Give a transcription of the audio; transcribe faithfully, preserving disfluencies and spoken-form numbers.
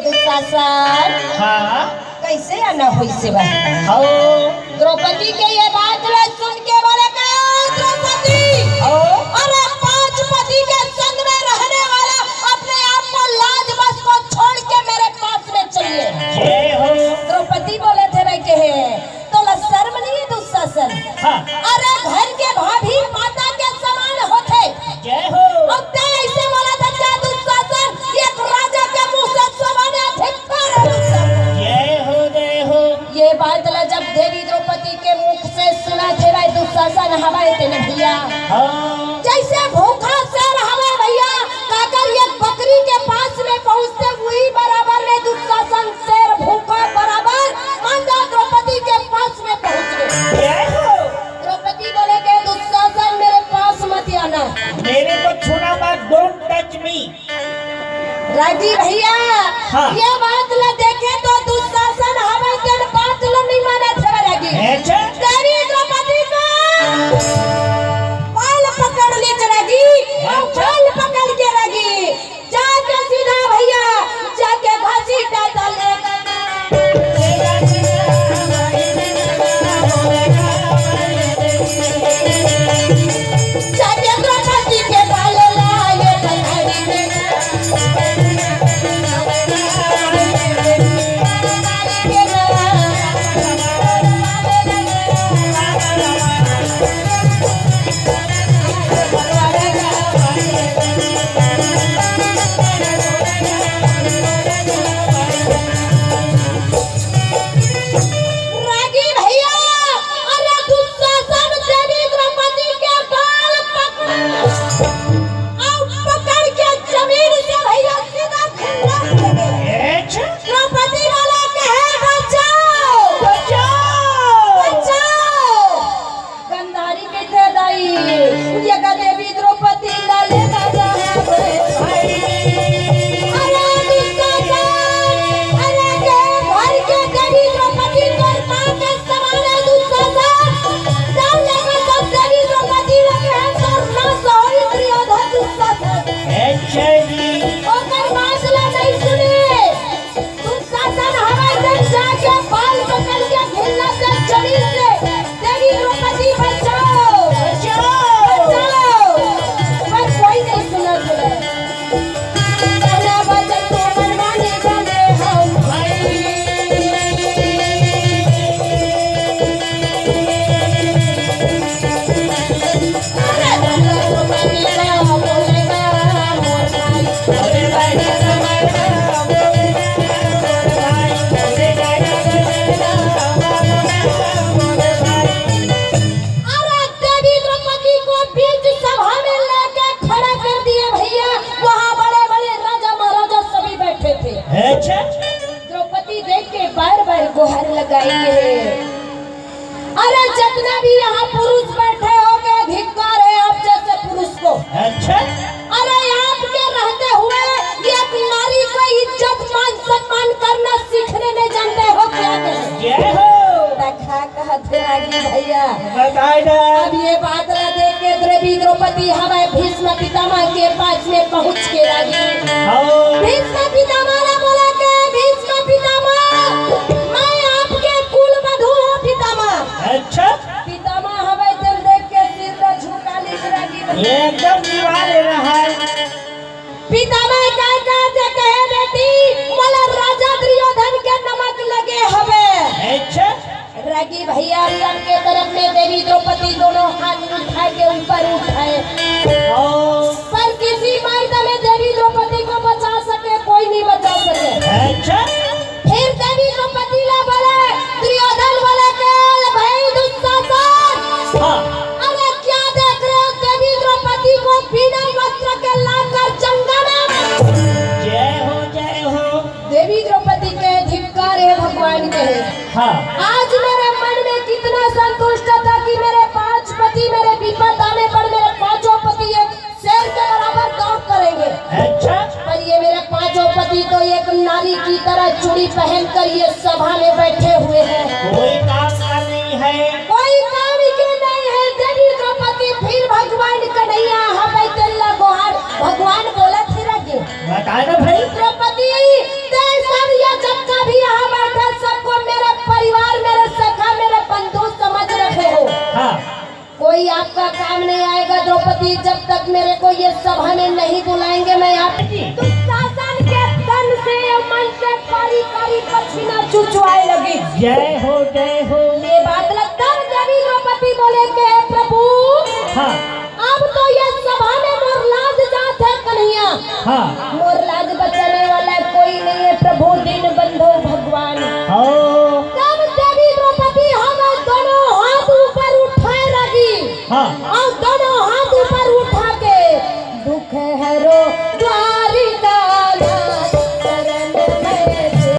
दुशासन, हाँ। कैसे आना होइस हे भाई? हाँ। द्रौपदी के ये बात ला सुन के बोले का, "द्रौपदी, हाँ। अरे पांच पति के संग में रहने वाला अपने आप को लाज बस को छोड़ के मेरे पास में चलिए।" जय हो। द्रौपदी बोलथे भाई के, "तोला शर्म नहीं हे दुशासन?" हाँ। अरे घर के भाभी माता के समान होथे। जय हो। अउ तैं अइसे बोलथस का दुशासन, एक राजा के मुंह से शोभा नहीं, धिक्कार हे दुशासन। जय हो, जय हो। ये बात ला जब देवी द्रौपदी के मुख से सुनथे भाई दुशासन हवय तेन भैया। हाँ। जैसे भूखा शेर हवय भैया, काकर एक बकरी के पास में पहुंचथे, वही बराबर में दुशासन शेर भूखा बराबर माता द्रौपदी के पास में पहुंच गे। जय हो। द्रौपदी बोले के, "दुशासन, मेरे पास मत आना।" मेरे को छूना मत, don't touch me। रागी भैया, हाँ। ये बात ला देखे तो दुशासन हवय तेन बात ला नहीं मानथे रागी। अच्छा। देवी द्रौपदी के बाल पकड़ लीस रागी, अच्छा। बाल पकड़ के रागी जाके सीधा भैया, जाके घसीटा डाले। जाके द्रौपदी के बाल लाए पकड़ के। रागी भैया, अरे दुशासन देवी द्रौपदी के बाल पकड़ा, अउ पकड़ के जमीन से भैया सीधा खिल्ला दे दे। ए, छ- द्रौपदी वाला कहे, "बचाओ, बचाओ, बचाओ।" गंधारी कहिथे दाई, ये का देवी द्रौपदी ला ले दादा है भाई। अरे दुशासन, अरे के घर के देवी द्रौपदी तोर माँ के समान हे दुशासन। चल लेकर सब देवी द्रौपदी ला के है तोर माँ सहोई दुर्योधन दुशासन। अच्छा जी। ओकर बात ला नहीं सुने। दुशासन हवय तेन जाके बाल पकड़ के घिल्ला से जमीन से, देवी द्रौपदी बचाओ, बचाओ, बचाओ। पर कोई नहीं सुनत हे। कहना बचन तो मनमाने जाने हम भाई। अरे देवी द्रौपदी को बीच सभा में लाके खड़ा कर दिया भैया, वहाँ बड़े बड़े राजा महाराजा सभी बैठे थे। अच्छा। द्रौपदी देख के बार बार गुहार लगाई है। अरे जितना भी यहाँ पुरुष बैठे हो, के धिक्कार है आप जैसे पुरुष को। अच्छा। अरे आपके रहते हुए एक नारी को इज्जत मान सम्मान करना सीखने नहीं जानते हो क्या? कहे जय हो। देखा कहत हे रागी भैया। बताए ना। अब ये बात ला देख के देवी द्रौपदी हवय भीष्म पितामह के पास में पहुँच के रागी। हाँ। भीष्म पितामह ला बोला के, "भीष्म पितामह, मैं आपके कुल वधू हूँ पितामह।" अच्छा। पितामह हवय तेन देख के सिर ला झुका लीस रागी। एकदम निभा ले रहा है। पितामह काय का जे कहे, "बेटी, मोला राजा दुर्योधन के नमक लगे हवे।" अच्छा। रागी भैया सबके तरफ में देवी द्रौपदी दोनों हाथ उठा के ऊपर उठाए। हाँ। पर किसी मर्द में देवी द्रौपदी को बचा सके, कोई नहीं बचा सके। अच्छा। फिर देवी द्रौपदी ला बोले, दुर्योधन बोले के, "भाई दुशासन, हाँ। अरे क्या देख रहे हो देवी द्रौपदी को बिना वस्त्र के लाकर जंगल में?" जय हो, जय हो। देवी द्रौपदी के धिक्कार है भगवान के। हाँ। आज मेरे मन में कितना संतुष्ट था कि मेरे पांच पति मेरे विपद आने पर मेरे पांचों पति एक शेर के बराबर दौड़ करेंगे। अच्छा। पर ये मेरे पांचों पति तो एक नारी की तरह चूड़ी पहनकर ये सभा में बैठे हुए हैं। कोई काम का नहीं है। कोई काम के नहीं है। देवी द्रौपदी फिर भगवान कन्हैया हवय तेला गोहार भगवान बोलथे रागी। बता दो भाई। द्रौपदी, तें नहीं आएगा द्रौपदी, जब तक मेरे को ये सभा में नहीं बुलाएंगे। मैं आप दुशासन के तन से, मन से कारी कारी पसीना चुचुआए लगी। जय हो, जय हो। ये बात लगता है देवी द्रौपदी बोले के, "हे प्रभु, हाँ, अब तो ये सभा में मोर लाज जात है कन्हैया।" हाँ।